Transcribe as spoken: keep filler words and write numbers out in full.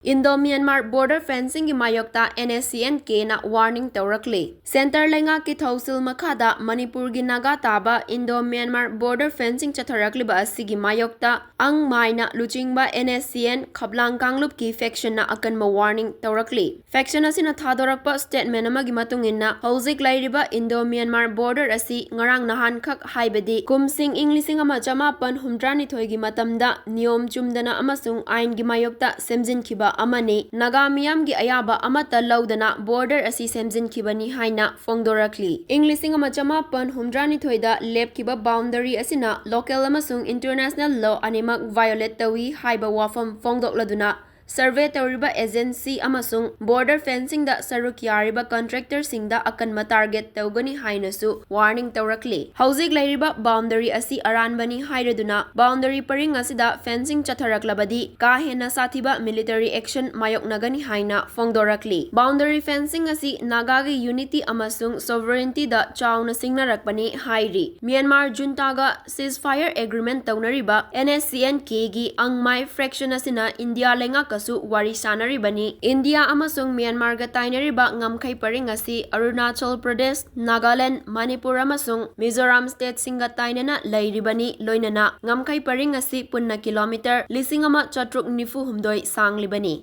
Indo-Myanmar border fencingꯒꯤ ꯃꯥꯌꯣꯛꯇ N S C N Kꯅ warning ꯇꯧꯔꯛꯂꯤ꯫ Centre ꯂꯩꯉꯥꯛꯀꯤ ꯊꯧꯁꯤꯜ ꯃꯈꯥꯗ ꯃꯅꯤꯄꯨꯔꯒꯤ ꯅꯥꯒꯥ ꯇꯥꯕ Indo-Myanmar border fencing ꯆꯠꯊꯔꯛꯂꯤꯕ ꯑꯁꯤꯒꯤ ꯃꯥꯌꯣꯛꯇ ꯑꯪ ꯃꯥꯏꯅ ꯂꯨꯆꯤꯡꯕ N S C N ꯈꯞꯂꯥꯡ ꯀꯥꯡꯂꯨꯞꯀꯤ factionꯅ ꯑꯀꯟꯕ warning ꯇꯧꯔꯛꯂꯤ꯫ Faction ꯑꯁꯤꯅ ꯊꯥꯗꯣꯔꯛꯄ statement ꯑꯃꯒꯤ ꯃꯇꯨꯡ ꯏꯟꯅ, ꯍꯧꯖꯤꯛ ꯂꯩꯔꯤꯕ Indo-Myanmar border ꯑꯁꯤ ꯉꯔꯥꯡ ꯅꯍꯥꯟꯈꯛ, ꯍꯥꯏꯕꯗꯤ ꯀꯨꯝꯁꯤꯡ ꯏꯪ ꯂꯤꯁꯤꯡ ꯑꯃ ꯆꯃꯥꯄꯟ ꯍꯨꯝꯗ꯭ꯔꯥꯅꯤꯊꯣꯏꯒꯤ ꯃꯇꯝꯗ ꯅꯤꯌꯣꯝ ꯆꯨꯝꯗꯅ ꯑꯃꯁꯨꯡ ꯑꯥꯏꯟꯒꯤ ꯃꯥꯌꯣꯛꯇ ꯁꯦꯝꯖꯤꯟꯈꯤꯕ ꯑꯃꯅꯤ꯫ ꯅꯥꯒꯥ ꯃꯤꯌꯥꯝꯒꯤ ꯑꯌꯥꯕ ꯑꯃꯠꯇ ꯂꯧꯗꯅ border ꯑꯁꯤ ꯁꯦꯝꯖꯤꯟꯈꯤꯕꯅꯤ ꯍꯥꯏꯅ ꯐꯣꯡꯗꯣꯔꯛꯂꯤ꯫ ꯏꯪ ꯂꯤꯁꯤꯡ ꯑꯃ ꯆꯃꯥꯄꯟ ꯍꯨꯝꯗ꯭ꯔꯥꯅꯤꯊꯣꯏꯗ ꯂꯦꯞꯈꯤꯕ boundary ꯑꯁꯤꯅ local ꯑꯃꯁꯨꯡ international law ꯑꯅꯤꯃꯛ violate ꯇꯧꯏ ꯍꯥꯏꯕ ꯋꯥꯐꯝ ꯐꯣꯡꯗꯣꯛꯂꯗꯨꯅ, survey ꯇꯧꯔꯤꯕ agency ꯑꯃꯁꯨꯡ border fencingꯗ ꯁꯔꯨꯛ ꯌꯥꯔꯤꯕ contractorꯁꯤꯡꯗ ꯑꯀꯟꯕ target ꯇꯧꯒꯅꯤ ꯍꯥꯏꯅꯁꯨ warning ꯇꯧꯔꯛꯂꯤ꯫ ꯍꯧꯖꯤꯛ ꯂꯩꯔꯤꯕ boundary ꯑꯁꯤ ꯑꯔꯥꯟꯕꯅꯤ ꯍꯥꯏꯔꯗꯨꯅ, boundary ꯄꯔꯤꯡ ꯑꯁꯤꯗ fencing ꯆꯠꯊꯔꯛꯂꯕꯗꯤ ꯀꯥ ꯍꯦꯟꯅ ꯁꯥꯊꯤꯕ military action ꯃꯥꯌꯣꯛꯅꯒꯅꯤ ꯍꯥꯏꯅ ꯐꯣꯡꯗꯣꯔꯛꯂꯤ꯫ Boundary fencing ꯑꯁꯤ ꯅꯥꯒꯥꯒꯤ unity ꯑꯃꯁꯨꯡ sovereigntyꯗ ꯆꯥꯎꯅ ꯁꯤꯡꯅꯔꯛꯄꯅꯤ ꯍꯥꯏꯔꯤ꯫ ꯃ꯭ꯌꯥꯟꯃꯥꯔ juntaꯒ ceasefire agreement ꯇꯧꯅꯔꯤꯕ N S C N Kꯒꯤ ꯑꯪꯃꯥꯏ faction ꯑꯁꯤꯅ ꯏꯟꯗꯤꯌꯥ ꯂꯩꯉꯥꯛꯀꯁꯨ ꯋꯥꯔꯤ ꯁꯥꯅꯔꯤꯕꯅꯤ꯫ ꯏꯟꯗꯤꯌꯥ ꯑꯃꯁꯨꯡ ꯃ꯭ꯌꯥꯟꯃꯥꯔꯒ ꯇꯥꯏꯅꯔꯤꯕ ꯉꯝꯈꯩ ꯄꯔꯤꯡ ꯑꯁꯤ ꯑꯔꯨꯅꯥꯆꯜ ꯄ꯭ꯔꯗꯦꯁ, ꯅꯥꯒꯥꯂꯦꯟꯗ, ꯃꯅꯤꯄꯨꯔ ꯑꯃꯁꯨꯡ ꯃꯤꯖꯣꯔꯥꯝ stateꯁꯤꯡꯒ ꯇꯥꯏꯅꯅ ꯂꯩꯔꯤꯕꯅꯤ꯫ ꯂꯣꯏꯅꯅ ꯉꯝꯈꯩ ꯄꯔꯤꯡ ꯑꯁꯤ ꯄꯨꯟꯅ kilometre ꯂꯤꯁꯤꯡ ꯑꯃ ꯆꯥꯇ꯭ꯔꯨꯛ ꯅꯤꯐꯨ ꯍꯨꯝꯗꯣꯏ ꯁꯥꯡꯂꯤꯕꯅꯤ꯫